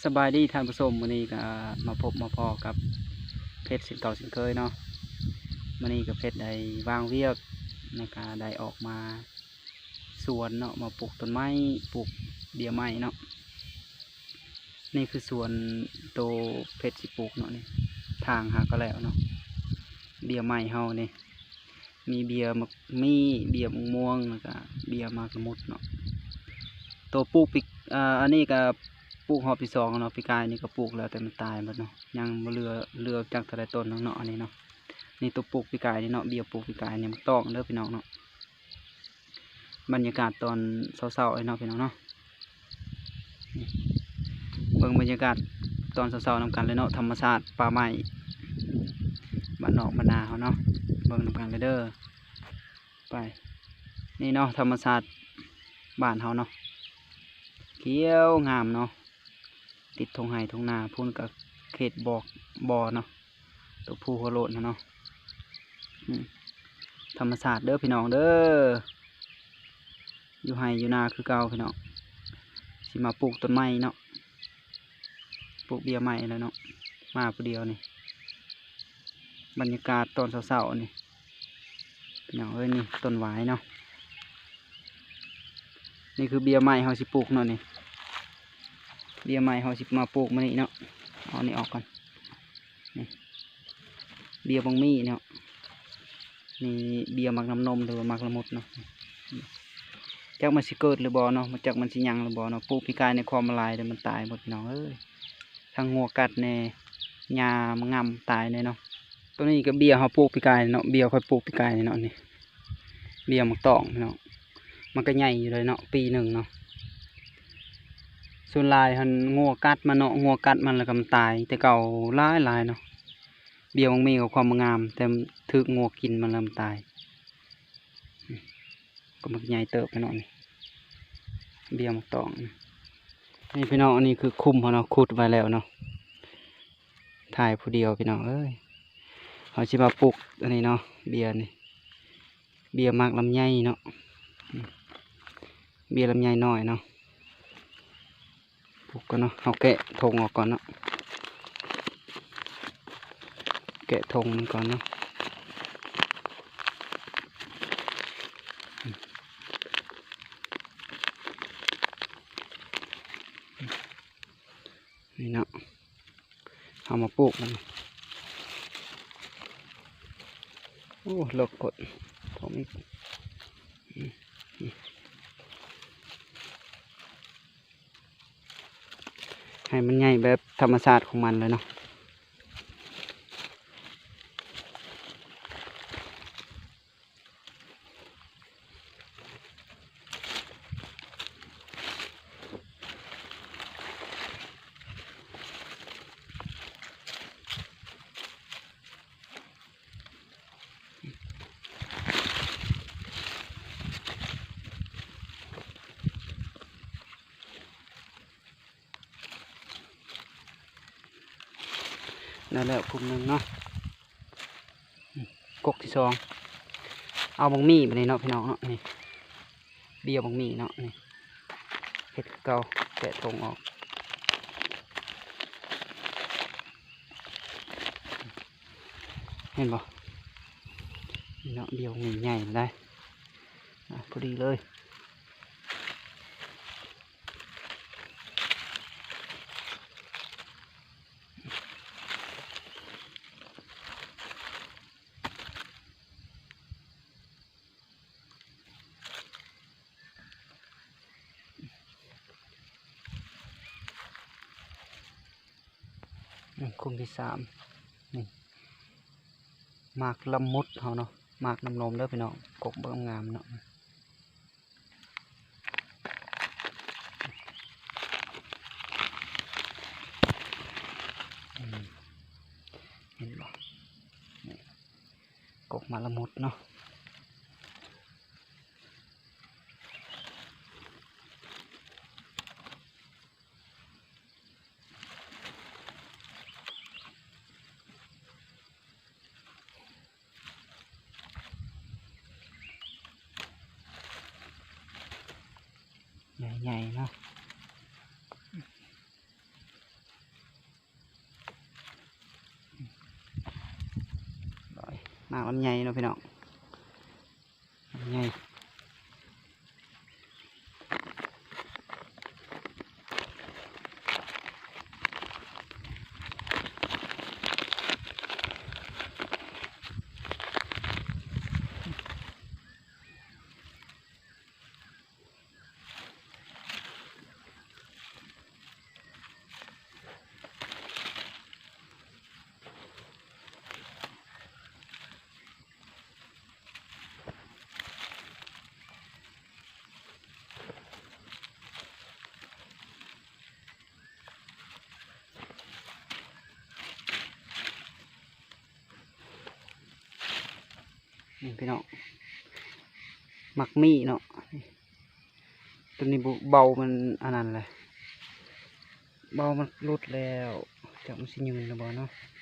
ສະບາຍດີທ່ານຜູ້ຊົມ, ມື້ນີ້ກໍມາພົບມາພໍ້ກັບເພັດເຊັ່ນເກົ່າເຊັ່ນເຄີຍເນາະ. ມື້ນີ້ກໍເພັດໄດ້ວາງວຽກ ແລ້ວກໍໄດ້ອອກມາສວນເນາະ, ມາປູກຕົ້ນໄມ້ ປູກເບ້ຍໄມ້ເນາະ. ນີ້ຄືສວນໂຕເພັດຊິປູກເນາະ, ນີ້ທາງຫາກໍແລ້ວເນາະ. ເບ້ຍໄມ້ເຮົານີ້ ມີເບ້ຍໝາກມີ້ ເບ້ຍໝາກມ່ວງ ແລ້ວກະເບ້ຍໝາກລະມຸດເນາະ. ໂຕປູກປີ ເອີ ອັນນີ້ກະປູກຮອບທີສອງເນາະ, ປີກາຍນີ້ກະປູກແລ້ວແຕ່ມັນຕາຍໝົດເນາະ, ຍັງບໍ່ເຫຼືອ ເຫຼືອຈັກເທົ່າໃດຕົ້ນເນາະ ອັນນີ້ເນາະ. ນີ້ໂຕປູກປີກາຍນີ້ເນາະ, ເບ້ຍປູກປີກາຍນີ້ ໝາກຕອງເດີພີ່ນ້ອງເນາະ. ບັນຍາກາດຕອນເຊົ້າໆ ເລີຍເນາະພີ່ນ້ອງເນາະ. ນີ້ ເບິ່ງບັນຍາກາດຕອນເຊົ້າໆ ນຳກັນເລີຍເນາະ, ທຳມະຊາດປ່າໄມ້ບ້ານນອກບ້ານນາເຮົາເນາະ, ເບິ່ງນຳກັນເລີຍເດີ. ໄປ ນີ້ເນາະ ທຳມະຊາດບ້ານເຮົາເນາະ, ຂຽວງາມເນາະ, ຕິດທົ່ງໄຮ່ທົ່ງນາ, ພຸ້ນກະເຂດບໍ່ ບໍ່ເນາະ. ຕົວພູຫົວໂລ້ນຫັ້ນເນາະ. ອືມ ທຳມະຊາດເດີພີ່ນ້ອງເດີ, ຢູ່ໄຮ່ຢູ່ນາຄືເກົ່າພີ່ນ້ອງ. ຊິມາປູກຕົ້ນໄມ້ເນາະ, ປູກເບ້ຍໄມ້ແລ້ວເນາະ, ມາຜູ້ດຽວນີ້. ບັນຍາກາດຕອນເຊົ້າໆ ນີ້ ພີ່ນ້ອງເອີຍ, ນີ້ຕົ້ນຫວາຍເນາະ. ນີ້ຄືເບ້ຍໄມ້ເຮົາຊິປູກເນາະນີ້, ເບ້ຍໄມ້ເຮົາຊິມາປູກມື້ນີ້ເນາະ. ເອົານີ້ອອກກ່ອນ, ນີ້ເບ້ຍບັກມີ້ເນາະ, ນີ້ເບ້ຍໝາກນ້ຳນົມ ຫຼືວ່າໝາກລະມຸດເນາະ. ຈັກມັນຊິເກີດຫຼືບໍ່ເນາະ, ຈັກມັນຊິຍັງຫຼືບໍ່ເນາະ. ປູກປີກາຍນີ້ຄວາມມາຫຼາຍ ແຕ່ມັນຕາຍໝົດພີ່ນ້ອງເອີຍ, ທັງງົວກັດແດ່ ຫຍ້າມັນງຳຕາຍແດ່ເນາະ. ຕົວນີ້ກໍເບ້ຍເຮົາປູກປີກາຍເນາະ, ເບ້ຍຂ້ອຍປູກປີກາຍນີ້ເນາະ, ນີ້ເບ້ຍໝາກຕອງເນາະ. ມັນກໍໃຫຍ່ຢູ່ເລີຍເນາະ, ປີໜຶ່ງເນາະ. ສ່ວນຫຼາຍຫັ້ນງົວກັດມັນເນາະ, ງົວກັດມັນແລ້ວກໍມັນຕາຍແຕ່ເກົ່າຫຼາຍໆ ເນາະ. ເບ້ຍມັນມີຄວາມງາມ ແຕ່ຖືກງົວກິນມັນແລ້ວມັນຕາຍ. ກໍມັນໃຫຍ່ເຕີບເນາະ ນີ້ເບ້ຍໝາກຕອງ. ນີ້ພີ່ນ້ອງ, ອັນນີ້ຄືຄຸ້ມເຮົາເນາະ, ຂຸດໄວ້ແລ້ວເນາະ. ຖ່າຍຜູ້ດຽວພີ່ນ້ອງເອີຍ. ເຮົາຊິມາປູກອັນນີ້ເນາະ, ເບ້ຍນີ້ ເບ້ຍໝາກລຳໄຍເນາະ, ເບ້ຍລຳໄຍນ້ອຍເນາະ. ປູກກ່ອນເນາະ, ເຮົາແກະຖົງອອກກ່ອນເນາະ, ແກະຖົງມັນກ່ອນເນາະ. ນີ້ເນາະ, ເຮົາມາປູກມັນ. ໂອ້ ເລິກໂພດ ຖົມອີກ. ໃຫ້ມັນໃຫຍ່ແບບທຳມະຊາດຂອງມັນເລີຍເນາະ. ໄດ້ແລ້ວກຸ່ມໜຶ່ງເນາະ, ກົກທີສອງ. ເອົາບັກໝີ່ບາດນີ້ເນາະ ພີ່ນ້ອງເນາະ, ນີ້ເບ້ຍບັກໝີ່ເນາະ, ນີ້ເຮັດຄືເກົ່າ ແກະຖົງອອກ. ເຫັນບໍ່ ນີ້ເນາະ, ເບ້ຍບັກໝີ່ໃຫຍ່ໄດ໋. ອ່ະ ພໍດີເລີຍ. ອືມ ຄຸ້ມທີສາມ ນີ້ ໝາກລະມຸດເຮົາເນາະ, ໝາກນ້ຳນົມເດີພີ່ນ້ອງ, ກົກບັກງາມເນາະ. ອືມ ເຫັນບໍ່ ນີ້ ກົກໝາກລະມຸດເນາະ. ໃຫຍ່ໆ ເນາະ. ໝາກລຳໄຍເນາະພີ່ນ້ອງ ລຳໄຍ. ນີ້ພີ່ນ້ອງ ໝາກມີ້ເນາະ ໂຕນີ້ບໍ່ ເບົາມັນອັນນັ້ນແຫຼະ ເບົາມັນຫຼຸດແລ້ວ ຈັກມັນຊິຍືນຫຼືບໍ່ເນາະ.